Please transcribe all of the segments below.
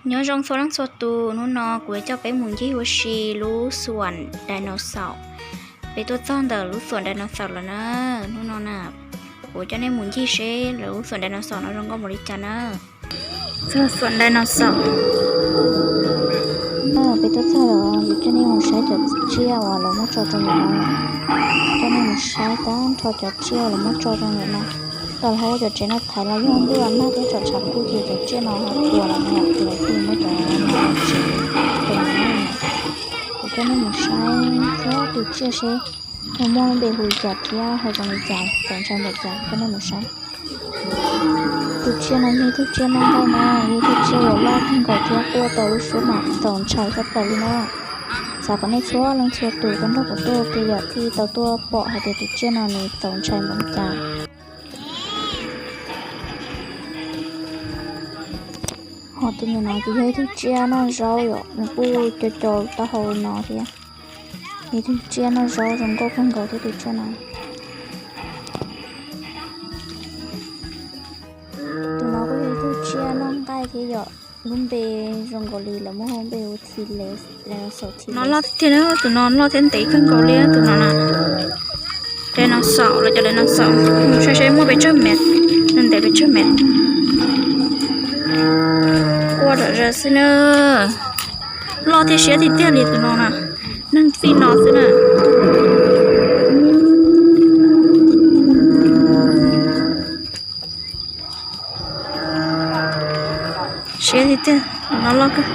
Nyob zoo txhua leej txhua tus, hnub no kuv yuav coj peb mus ncig ua si lub xuam dinosaur. Peb tuaj txog ntawm lub xuam dinosaur lawm na. Hnub no na, kuv coj nej mus ncig seb lawv lub xuam dinosaur no zoo nkauj npaum li cas na. Txog xuam dinosaur. Peb tuaj txog lawm, kuv coj nej mus saib cov tsiaj uas lawv muab tso rau ntawm no. Coj nej mus saib tag nrho cov tsiaj uas lawv muab tso rau ntawm no. Thaum lawv ua cov tsev no thaiv los yog ntuj los nag thiab tsom tshav kub ces cov tsiaj no ho tuag lawm no, ces lawv thiaj muab cov no ua tsev rau no. Kuv coj nej mus saib txhua tus tsiaj seb ho muaj lub npe hu li cas thiab ho zoo li cas, txaus ntshai npaum cas, kuv coj nej mus saib. Tus tsiaj no yog ib tug tsiaj noj nqaij na, yog ib tug tsiaj uas loj kawg nkaus thiab quaj tau lub suab mas txaus ntshai tshaj plaws li na. Xav kom nej txhua leej txhua tus tau nrog kuv tuaj ua ke yom thiaj tau tuaj pom hais tias tus tsiaj no nws txaus ntshai npaum li cas. Ho tus ntawm no ces yog ib tug tsiaj noj zaub yom, nws kuj co co taub hau li no thiab. Yog ib tug tsiaj noj zaub zoo nkauj kawg nkaus thiab tus tsiaj no. Tus no kuj yog ib tug tsiaj noj nqaij thiab yom, lub npe zoo nkaus li lawv muab hu lub npe hu T-Rex, dinosaur T-Rex. Tus no loj tiag tiag na, tus no loj thiab ntev kawg nkaus li tus no na. Dinosaur los cov dinosaur, mus saib seb muaj pes tsawg mev, nws ntev pes tsawg mev. Quaj zom zaws xwb na. Loj thiab siab tiag tiag li tus no na, neeg txij no xwb na. Siab tiag tiag, no loj kawg.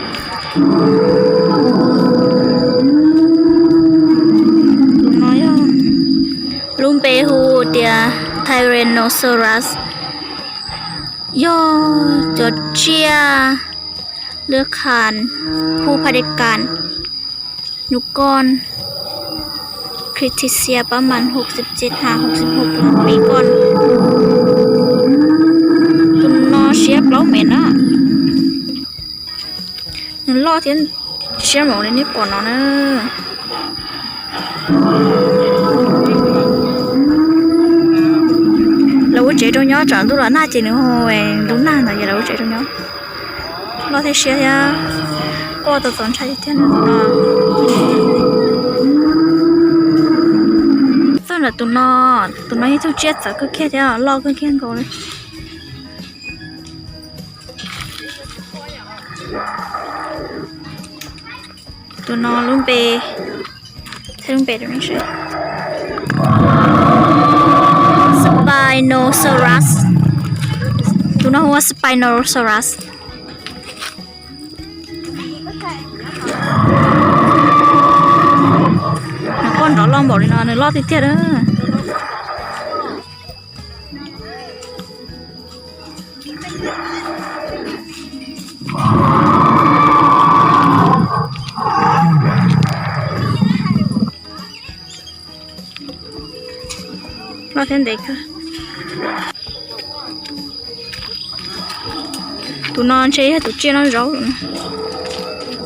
Tus no yog lub npe hu tias Tyrannosaurus, yog cov tsiaj lwj khas hu Phaj Dej Kas, nyuj koj, Cretaceous pab mas hauv xib txij has hauv xib hauv peb koj. Tus no siab plaub mev na. Nws loj thiab siab npaum li nej pom no na. Lawv ua tsev rau nyob, tsam ntuj los nag ces nws hu ntuj nag ntawd ces lawv ua tsev rau nyob. Loj thiab siab thiab, quaj tau txaus ntshai tiag tiag no. Txog ntawm tus no, tus no yog ib tug tsiaj txawv kawg kiag thiab loj kawg kiag nkaus li. Tus no lub npe, lub npe Spinosaurus. Tus no hu ua Spinosaurus. Nws quaj nrov loj npaum li no, nws loj tiag tiag na. Loj thiab ntev kawg. Tus no ntshe yog tus tsiaj noj zaub no.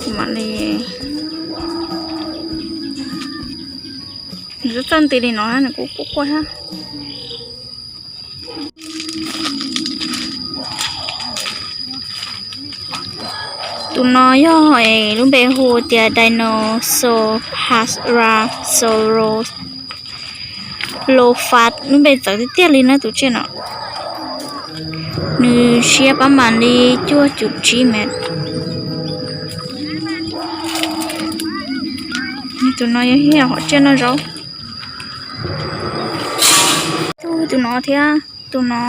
Kuv mam li, nws txawj nti li no nws kuj quaj quaj thiab. Tus no yog lub npe hu tias Dinosaurus lofas, lub npe txawv tiag tiag li na tus tsiaj no. Nws siab pab mas li cuaj cum tsib mev. Tus no yog hom tsiaj noj zaub. Tus no thiab, tus no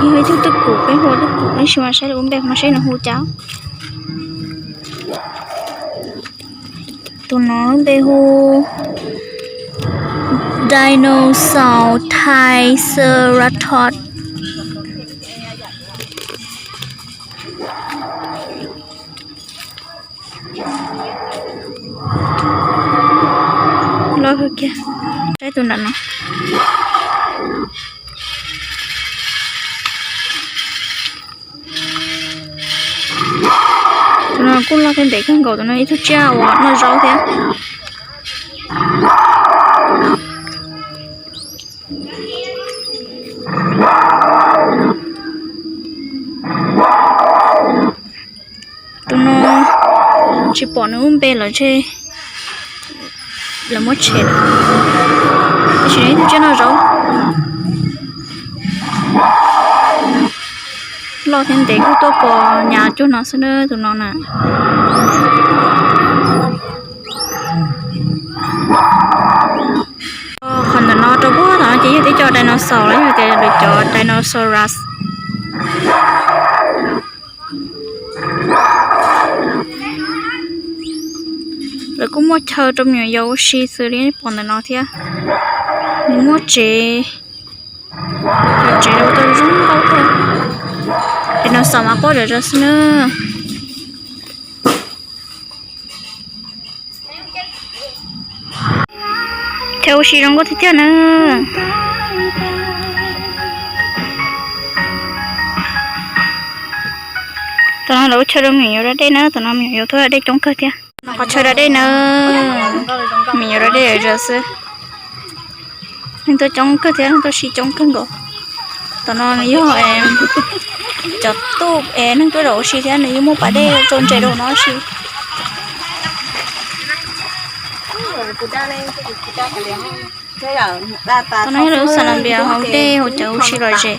yog ib tug twj kum, peb hu ua twj kum, tab sis mas saib lub npe mas seb nws hu cas. Tus no lub npe hu Dinosaur Triceratops. Loj kawg kiag. Saib tus nram no. Tus no kuj loj thiab ntev kawg nkaus, tus no ib tug tsiaj uas noj zaub thiab. Tsis pom nws lub npe lawm, ntshe lawv muab tshem lawm. Tiam sis nws ib tug tsiaj noj zaub loj thiab ntev, kuj tuaj pos nyav cuag no xwb na tus no na. Qhov ntawm no rau puag tom no ces yog tib co dinosaur los yog tias lawv cov Dinosaurus. Lawv kuj muaj chaw rau me nyuam yaus ua si xws li pom ntawm no thiab. Nws muaj tsev, cov tsev ua tau zoo nkauj thiab. Dinosaur mas quaj zom zaws xwb na. Chaw ua si zoo nkauj tiag tiag na. Tom no lawv ua chaw rau me nyuam yaus da dej na, tom no me nyuam yaus tuaj da dej coob kawg thiab. No qhov chaw da dej na, me nyuam da dej zom zaws xwb. Neeg tuaj coob kawg thiab, neeg tuaj si coob kawg nkaus. Tom no yog cov tuaj es neeg tuaj zaum ua si thiab, nws yeej muaj pas dej rau ntses rau no si. Tom no yog lawv xa las npias hauv dej hauv cawv ua si lom zem.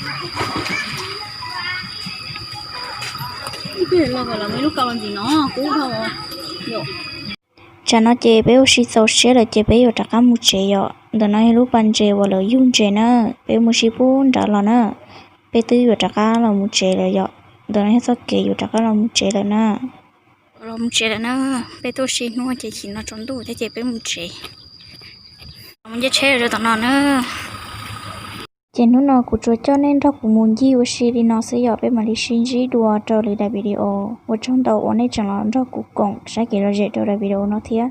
Tsam no ces peb ua si txaus siab lawm ces peb yuav rov qab mus tsev yom. Ntawm no yog lub pas ntses uas lawv yug ntses na, peb mus si pub nrad los na. Peb twb yuav rov qab los mus tsev lawm yom. Ntawm no yog txoj kev yuav rov qab los mus tsev lawm na. Los mus tsev lawm na, peb tuaj si hnub ces chim no tsaus ntuj thiab ces peb mus tsev. Mus nce tsheb rau tom no na. Ces hnub no kuv tsuas coj nej nrog kuv mus ncig ua si li no xwb yom, peb mam li sib ntsib dua rau lwm daim video. Ua tsaug ntau uas nej tseem los nrog kuv koom saib kev lom zem rau daim video no thiab.